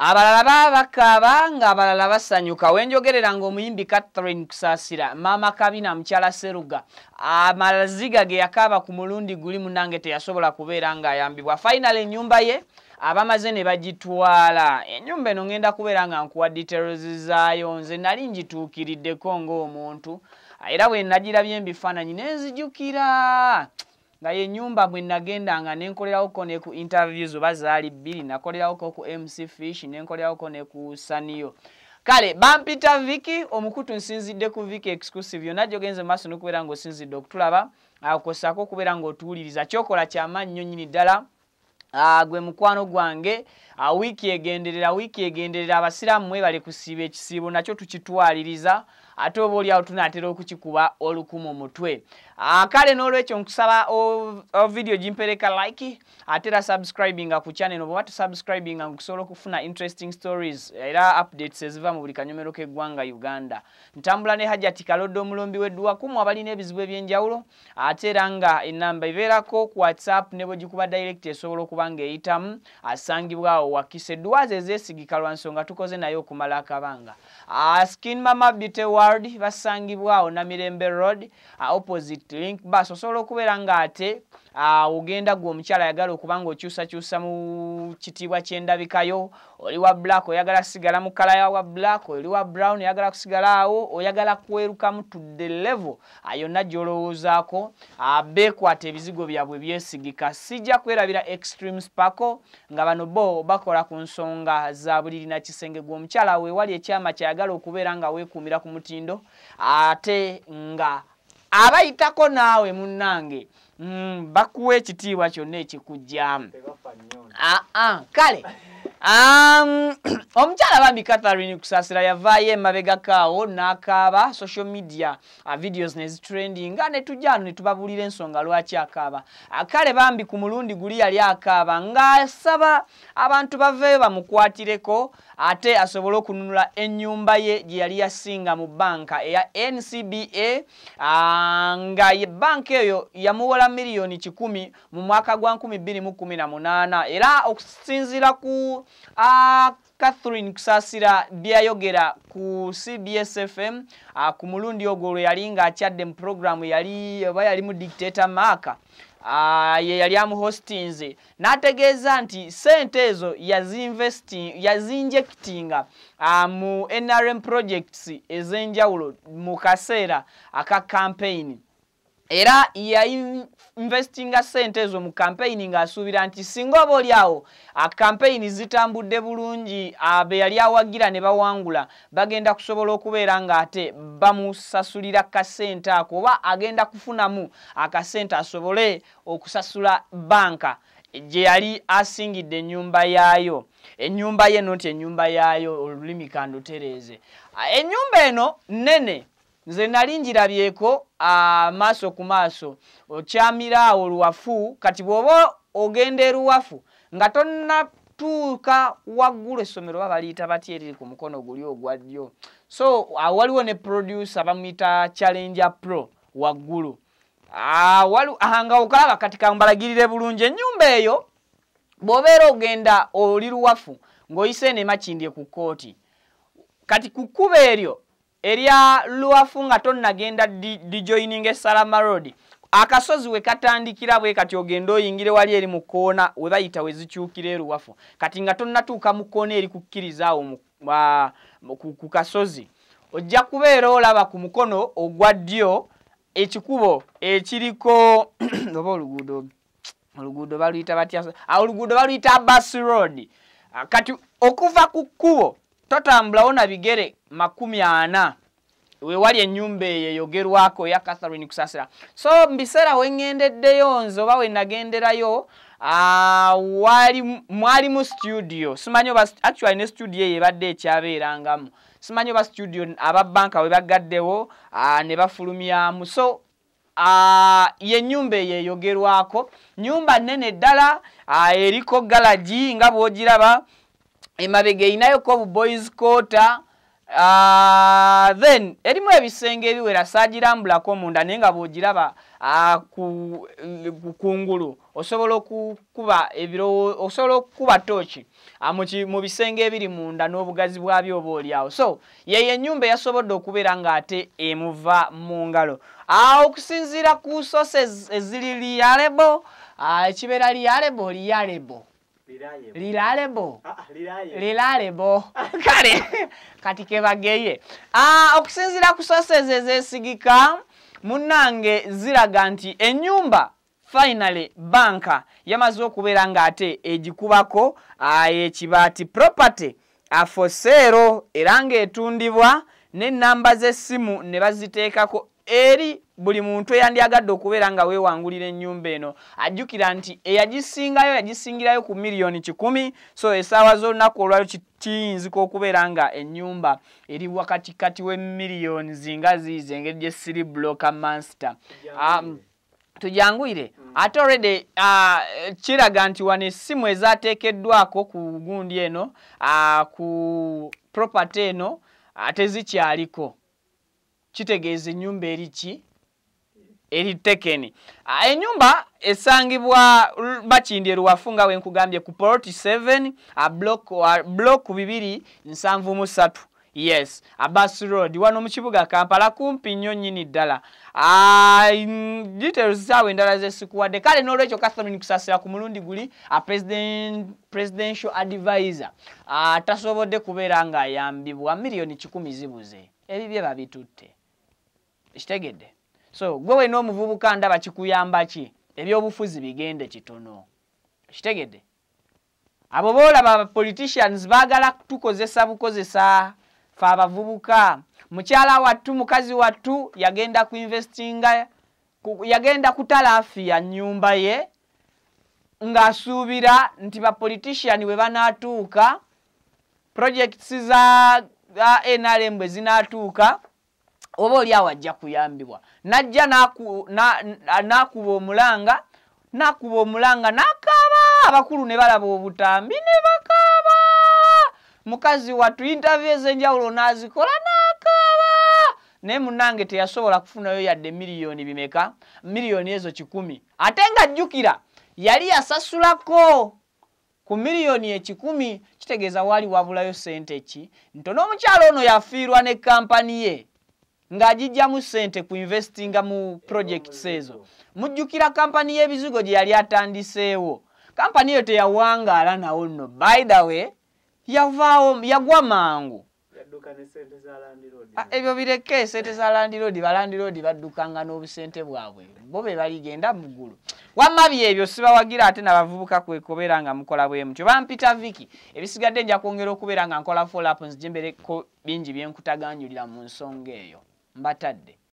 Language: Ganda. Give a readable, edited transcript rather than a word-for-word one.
Abalala bakaaba ng'abalala basanyuka. Wenjogerera ng'omuyimbi Catherine Kusasira, Maama Kabina, mukyala Seruga, amaziga ge yakaaba ku mulundi guli munnange teyasobola kubeera ng'ayambibwa. Finally ennyumba ye abamaze ne bagitwala. Ennyumba eno ngenda kubeera nga nkuwa details zaayo, nze nali ngituukiriddeko ng'omuntu, era bwe nagirabye ebifaananyi ne nzijukira nga ye nnyumba bwe nagendanga ne nkolerawoko ne ku interviews oba zaali bbiri, nakolerawoko ku MC Fish ne nkolerawoko ne ku Sanio. Kale bampita Vicky, omukutu nsinzidde ku Vicky Exclusive. Yonna gy'ogenze maaso n'okubeera ng'osinzidde okutulaba, okossaako okubeera ng'otuwuliriza. Kyokola kyamaanyi nnyo nnyini ddala. Gwe mukwano gwange, wiiki egenderera, wiiki egenderera, abasiraamu mwebale kusiiba ekisiibo nakyo tukitwaliriza, ate oba oli awo tunaatera okukikuba olukumu mutwe. Kale n'olwekyo nkusaba video gimpereka like, ate era subscribinga ku channel. Bw'oba tusubscribinga nkusobola okufuna interesting stories era updates eziva mu buli kanyomero k'eggwanga Uganda. Ntambula ne Hajati Kaloddo omulombi w'edduwa kumu abalina ebizibu eby'enjawulo, ate era nga ennamba ebeerako ku WhatsApp ne bw'ogikuba direct esobola okuba ng'eyitamu, asangibwa awo Wakiso. Edduwa ze ezeesigika lwa nsonga tukoze naye okumala akabanga. Skin Mama Beauty World basangibwa awo Namirembe Road, opposite Link Bus. Osobola okubeera ng'ate ogenda gwe omukyala ayagala okuba ng'okyusakyusa mu kitiibwa ky'endabikayo, oli wa black oyagala kusigala mu kala wa black, oli wa brown oyagala kusigala awo, oyagala kwerukamu to the level yonna gy'olowoozaako, beekwata ebizigo byabwe byesigika. Sijja kwerabira Extreme Sparkle nga bano bo bakola ku nsonga za buliri na kisenge. Gwe omukyala weewali ekyama kyayagala okubeera nga weekuumira ku mutindo, ate nga abayitako naawe munnange bakuwa ekitiibwa kyonna ekikujjamu. Kale omukyala bambi Catherine Kusasira yavaayo emabegako awo n'akaaba, social media videos ne zitrendinga, ne tujja ano ne tubabuulira ensonga lwaki akaaba. Kale bambi ku mulundi guli yali akaaba ng'asaba abantu baveeyo bamukwatireko ate asobole okununula ennyumba ye gye yali yasinga mu banka eya NCBA, nga ye banka eyo yamuwola 100 million mu mwaka gwa 2018. Era okusinziira ku Catherine Kusasira byayogera ku CBS FM, ku mulundi ogwo lwe yali ng'akyadde mu programu yali oba yali mu Dictator Mark, ye yali amuhostinze, n'ategeeza nti sente ezo yazinjectinga mu NRM projects ez'enjawulo mu kaseera aka campaign, era yainvestinga sente ezo mu campaign ng'asuubira nti singa oba oli awo campaign zitambudde bulungi, be yali awagira ne bawangula, bagenda kusobola okubeera ng'ate bamusasulira kasente ako oba agenda kufunamu akasente asobole okusasula banka gye yali asingidde ennyumba yaayo, ennyumba ye no nti ennyumba yaayo, olulimi kandutereeze. Ennyumba eno nnene, nze nali njirabyeko maaso ku maaso. Okyamira awo Luwafu, kati bw'oba ogenda eruwafu nga tonnatuuka waggulu, essomero oba baliyita batya eriri ku mukono guli ogwa ddyo? So waliwo ne producer bamuyita Challenger Pro waggulu nga okalaba. Kati kambalagirire bulungi ennyumba eyo. Bw'obeera ogenda oli Luwafu ng'oyise eno emakindye ku kkooti, kati ku kkubo eryo erya Luwafu nga tonnagenda dijoining Esalama Road, akasozi we katandikira bwe kati, ogenda oyingire wali eri mu kkoona we bayita we zikyukira eruwafu. Kati nga tonnatuuka mu kkoona eri kukkiriza awo ku kasozi, ojja kubeera olaba ku mukono ogwa ddyo ekikubo ekiriko oba oluguudo, oluguudo baluyita batya? Oluguudo baluyita Bus Road. Kati okuva ku kkubo totambulawo na bigere 40, wewali ennyumba eyo eyogerwako eya Catherine Kusasira. So mu biseera weŋŋendeddeyo nze oba we nagenderayo, mwali mu studio, simanyi oba actually ne studio eyo ebadde ekyabeerangamu, simanyi oba studio aba banka we bagaddewo ne bafulumyamu. So yennyumba eyo eyogerwako, nyumba nnene ddala, eriko galagi nga bw'ogiraba, emabega erinayoko obu boys quarter. Then erimu ebisenge ebiwera, saagirambulako munda, naye nga bw'ogiraba kungulu osobola okukuba ebiro, osobola okukuba tooki mu bisenge ebiri munda n'obugazi bwabyo oba oliawo. So yeyo ennyumba eyasobodde okubeera ng'ate emuva mu ngalo. Okusinziira ku sources eziri reliable, ekibeera reliable, reliable, reliable, reliable, kale kati kebageye. Okusinziira ku sources ezeesigika, munnange, ziraga nti ennyumba finally banka yamaze okubeera ng'ate egikubako ekibaati property for sale, era ng'etundibwa, n'ennamba z'essimu ne baziteekako eri buli muntu eyandyagadde okubeera nga weewangulira ennyumba eno. Ajjukira nti eyagisingayo yagisingirayo ku miliyoni 100. So essaawa z'olunaku olwalyo kiyinzika okubeera nga ennyumba eri wakatikati w'emiliyoni zinga ziizo, engeri gye siri bloka monster. Tujanguyire. Ate already kiraga nti wano essimu ezateekeddwako ku gundi eno, ku property eno, tezikyaliko. Kitegeeza ennyumba eri ki? Eri taken. Ennyumba esangibwa Bakindi Eruwafu, nga wenkugambye, ku plot 7, block 273, yes, Abas Road, wano mu kibuga Kampala, kumpi nnyo nnyini ddala. Details zaawe endala zesikuwadde. Kale n'olwekyo Catherine Kusasira, ku mulundi guli presidential advisor, tasobodde kubeera ng'ayambibwa. Miliyoni 100 zibuze, ebibye babitutte, kitegedde? So gwe wena omuvubuka ndaba kikuyamba ki? Ebyobufuzi bigende kitono, kitegedde? Abo boolaba politicians baagala tukozesa bukozesa fe abavubuka. Mukyala wattu, mukazi wattu yagenda ku investinga, yagenda kutalaafiya nnyumba ye ng'asuubira nti bapolitician bwe banaatuuka, projects za NRM bwe zinaatuuka, oba oli awo ajja kuyambibwa. Najja n'akuba omulanga, n'akuba omulanga, n'akaaba, abakulu ne balaba obutambi ne bakaaba. Mukazi wattu interview ez'enjawulo n'azikola n'akaaba, naye munnange teyasobola kufunayo yadde miliyoni bimeka, miliyoni ezo 100, ate ng'ajjukira yali yasasulako ku miliyoni 100. Kitegeeza waali wabulayo sente ki ntono. Omukyalo ono yafiirwa ne kampani ye ng'agijjamu ssente ku investinga mu projects ezo. Mujjukira kampani y'ebizigo gye yali atandiseewo? Kampani eyo teyawangaala nawo nno, by the way, yavaawo, yagwa mangu. Ebyo bireke, sente za landlord, balandlord baddukanga n'obusente bwabwe, bo be baligenda mu ggulu. Wamma byebyo sibawagira, ate nabavubuka kwekubeera nga mukola bwe mutyo. Bampita Viki. Ebisigadde nja kwongera okubeera nga nkola follow up, nzije mbereko bingi byenkutaganjulira mu nsonga eyo. Mbatadde.